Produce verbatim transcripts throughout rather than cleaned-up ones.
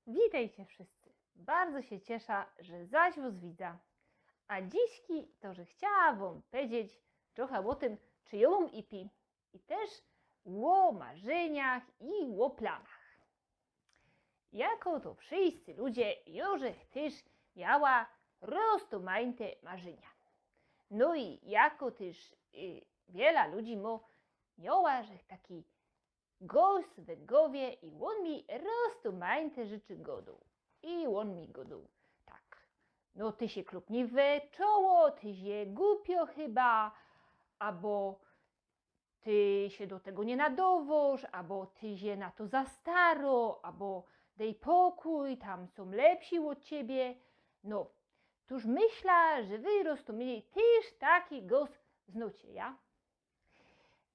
Witejcie wszyscy. Bardzo sie ciesza, że zaś wŏs widza. A dzisiki to, że chciała wōm pedzieć trocha ô tym, czy jŏ mōm ipi. I tyż ô marzyniach i ô planach. Jako to wszyscy ludzie, jŏ żech tyż miała roztōmajte marzynia. No i jako tyż y, wiela ludzi mŏ, miała żech taki gos we gowie i ôn mi roztōmajte rzeczy gŏdŏ. I ôn mi gŏdŏ tak. No ty sie klopnij we czoło, ty sie gupio chyba, abo ty sie do tego niy nadŏwŏsz, abo ty sie na to za staro, abo dej pokōj, tam sōm lepsi ôd ciebie. No, tōż myśla, że wy roztōmili tyż taki gos znŏcie, ja?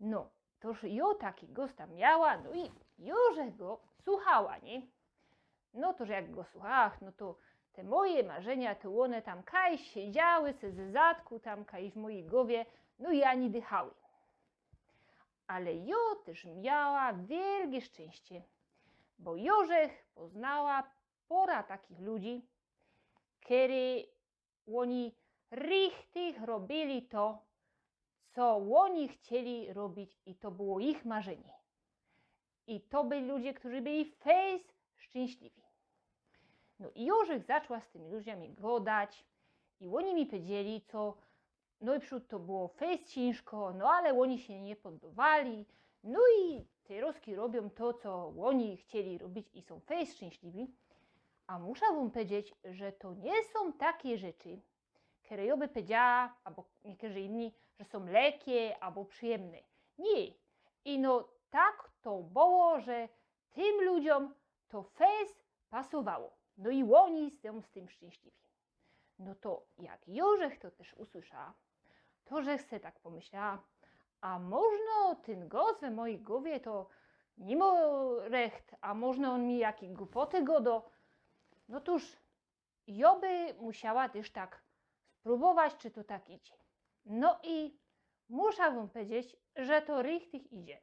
No, tōż jŏ taki gos tam miała, no i jŏ żech go suchała, nie? No tōż jak go suchała, no to te moje marzynia, to ône tam kaj siedziały se ze zadku, tam kaj w mojij gowie, no i ani dychały. Ale jŏ tyż miała wielgie szczynście, bo jŏ żech poznała pora takich ludzi, kery ôni richtig robili to, co ôni chcieli robić i to było ich marzynie. I to byli ludzie, kerzy byli fejs szczynśliwi. No i jŏ żech zaczła z tymi ludziami gŏdać i ôni mi powiedzieli, co nojprzōd to było fejs ciynżko, no ale ôni sie niy poddŏwali, no i terŏzki robiōm to, co ôni chcieli robić i sōm fejs szczynśliwi. A musza wōm powiedzieć, że to niy sōm takie rzeczy, kere jŏ by powiedziała, abo niykerzy inni, że sōm lekie, abo przijymne. Niy. I no tak to było, że tym ludziōm to fejs pasowało. No i ôni sōm z tym szczynśliwi. No to jak jŏ żech to tyż usłyszała, to żech se tak pomyślała, a możno tyn gos we mojij gowie to niy mŏ recht, a możno ôn mi jakie gupoty gŏdŏ. No tōż jŏ by musiała tyż tak sprōbować, czy to tak idzie. No i musza wōm powiedzieć, że to richtig idzie.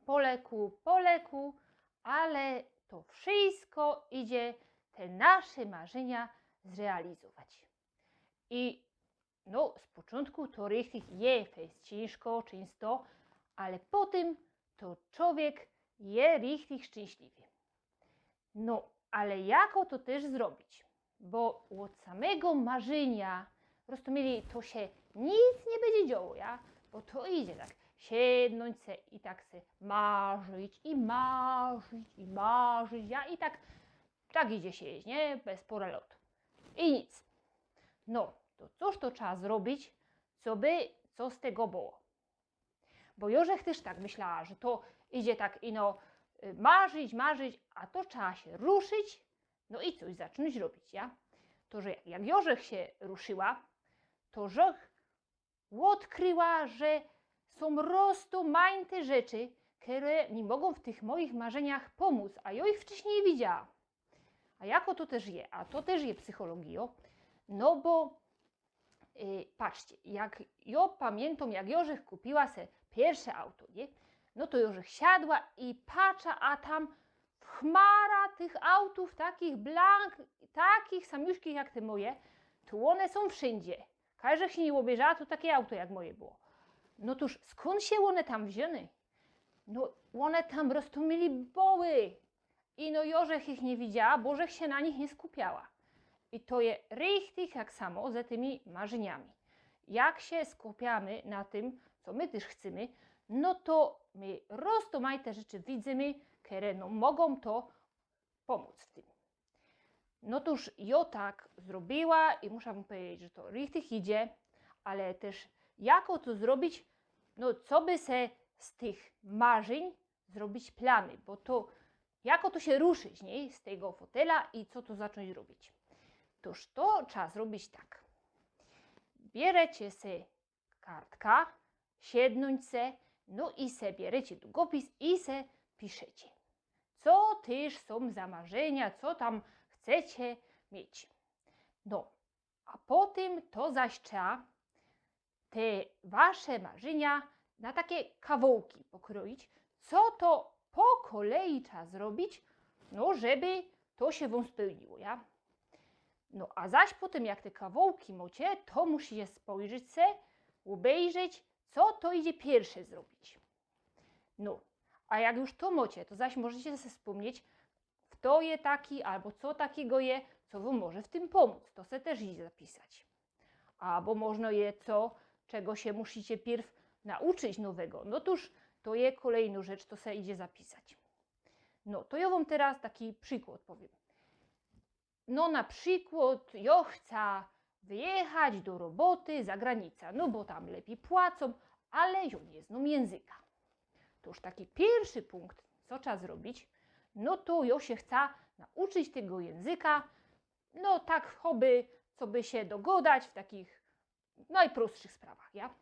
Po leku, po leku, ale to wszysko idzie te nasze marzynia zrealizować. I no, z poczōntku to richtig je fejs ciynżko, czynsto, ale potym to czowiek je richtig szczynśliwy. No, ale jako to tyż zrobić? Bo ôd samego marzynia, roztōmili, to sie nic niy bydzie działo, ja? Bo to idzie tak, siednōńć se i tak se marzyć, i marzyć, i marzyć, ja? I tak, tak idzie siedzieć, niy? Bez pora lotu. I nic. No, to cōż to trzeba zrobić, co by, co z tego było? Bo jŏ żech tyż tak myślała, że to idzie tak ino y, marzyć, marzyć, a to trzeba sie ruszyć, no i coś zaczōńć robić, ja? To, że jak, jak jŏ żech sie ruszyła, to żech ôdkryła, że sōm roztōmajte rzeczy, kere mi mogōm w tych mojich marzyniach pōmōc, a jŏ ich wcześnij niy widziała. A jako to tyż je? A to tyż je psychologijŏ. No bo y, patrzcie, jak jŏ pamiyntōm, jak jŏ żech kupiła se piyrsze auto, niy? No to jŏ żech siadła i patrza, a tam chmara tych autōw, takich blank, takich samiuśkich jak te moje, to ône sōm wszyndzie. Kaj żech sie niy ôbejrzała, to takie auto jak moje było. No tōż skōnd sie ône tam wziōnły? No ône tam roztōmili boły. I no jŏ żech ich niy widziała, bo żech sie na nich niy skupiała. I to je richtig tak samo ze tymi marzyniami. Jak sie skupiōmy na tym, co my tyż chcymy, no to my roztōmajte rzeczy widzymy, kere no mogōm to pōmōc w tym. No tōż jŏ tak zrobiła i musza wōm powiedzieć, że to richtig idzie, ale tyż jako to zrobić, no co by se z tych marzyń zrobić plany, bo to jako to sie ruszyć, niy? Z tego fotela i co to zaczōńć robić. Tōż to trzeba zrobić tak. Bierecie se kartka, siednōńć se, no i se bierecie długopis i se piszecie, co tyż sōm za marzynia, co tam chcecie mieć. No, a potym to zaś trzeba te wasze marzynia na takie kawołki pokroić, co to po kolei trzeba zrobić, no żeby to sie wōm spełniło, ja? No, a zaś potym, jak te kawołki mocie, to musicie spojrzeć se, ôbejrzeć, co to idzie piyrsze zrobić. No, a jak już to mocie, to zaś możecie se spōmnieć, fto je taki, abo co takigo je, co wōm może w tym pōmōc. To se tyż idzie zapisać. Abo możno je co, czego sie musicie piyrw nauczyć nowego. No tōż to je kolejno rzecz, to se idzie zapisać. No, to jo wōm teroz taki przikłŏd powiym. No, na przikłŏd jo chca wyjechać do roboty za granica, no bo tam lepij płacōm, ale jo niy znōm jynzyka. To już taki piyrszy pōnkt, co trzeba zrobić, no to jo sie chca nauczyć tego jynzyka, no tak choby, coby sie dogŏdać w takich nojprostszych sprawach, ja?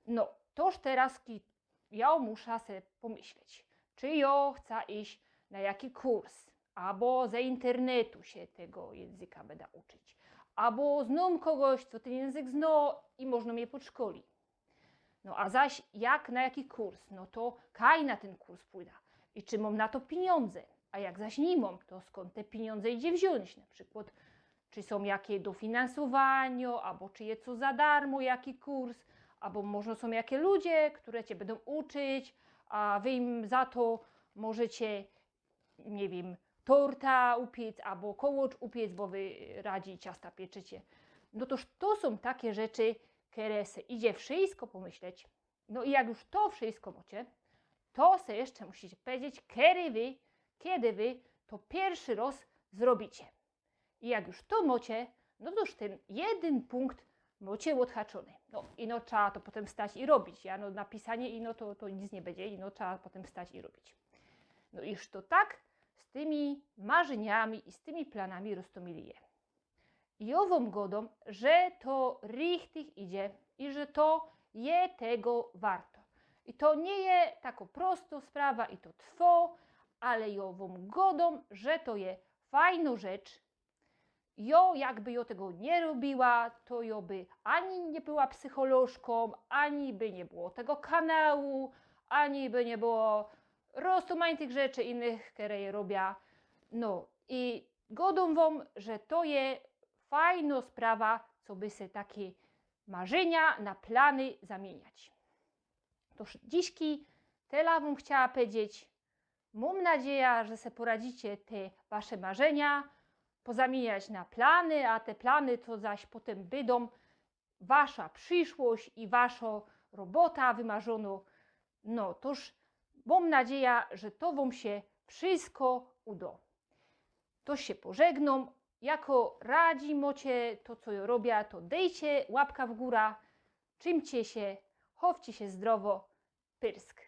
No, toż teroz ki-, jo musza se pōmyśleć, czy jo chca iś na jaki kurs, abo ze internetu sie tego jynzyka byda uczyć, abo znōm kogoś, co tyn jynzyk zno i możno mie podszkoli. No a zaś jak, na jaki kurs, no to kaj na tyn kurs pōjda i czy mōm na to piniōndze, a jak zaś niy mōm, to skōnd te piniōndze idzie wziōńć, na przikłŏd czy sōm jakie dofinansowanio, abo czy je co za darmo, jaki kurs, abo możno sōm jakie ludzie, kere cie bydōm uczyć, a wy im za to możecie, niy wiym, torta upiec, abo kołŏcz upiec, bo wy radzi ciasta pieczycie. No toż to sōm takie rzeczy, kere se idzie wszysko pōmyśleć. No i jak już to wszysko mocie, to se jeszcze musicie pedzieć, kedy wy, kedy wy to piyrszy roz zrobicie. I jak już to mocie, no to już tyn jedyn pōnkt mocie ôdhaczōny. No, ino trzeba to potym wstać i robić. Ja, no, napisanie ino to, to nic niy bydzie, ino trzeba potym wstać i robić. No i już to tak z tymi marzyniami i z tymi planami roztōmili je. I jo wōm gŏdōm, że to richtig idzie i że to je tego warto. I to niy je tako prosto sprawa i to trwo, ale jo wōm gŏdōm, że to je fajno rzecz. Jo, jakby jo tego niy robiła, to jo by ani niy była psycholożkōm, ani by niy było tego kanału, ani by niy było roztōmajtych rzeczy innych, kere jo robia. No i gŏdōm wōm, że to je fajno sprawa, coby se takie marzynia na plany zamiyniać. Toż dzisiki tela wōm chciała pedzieć. Mōm nadzieja, że se poradzicie te wasze marzynia pozamiyniać na plany, a te plany to zaś potym bydōm wasza przishłość i wasza robota wymarzōno. No, toż mōm nadzieja, że to wōm sie wszysko udo. To sie pożegnōm. Jako radzi mocie to, co jo robia, to dejcie łapka w gōra, trzimcie sie, chowcie sie zdrowo, pyrsk.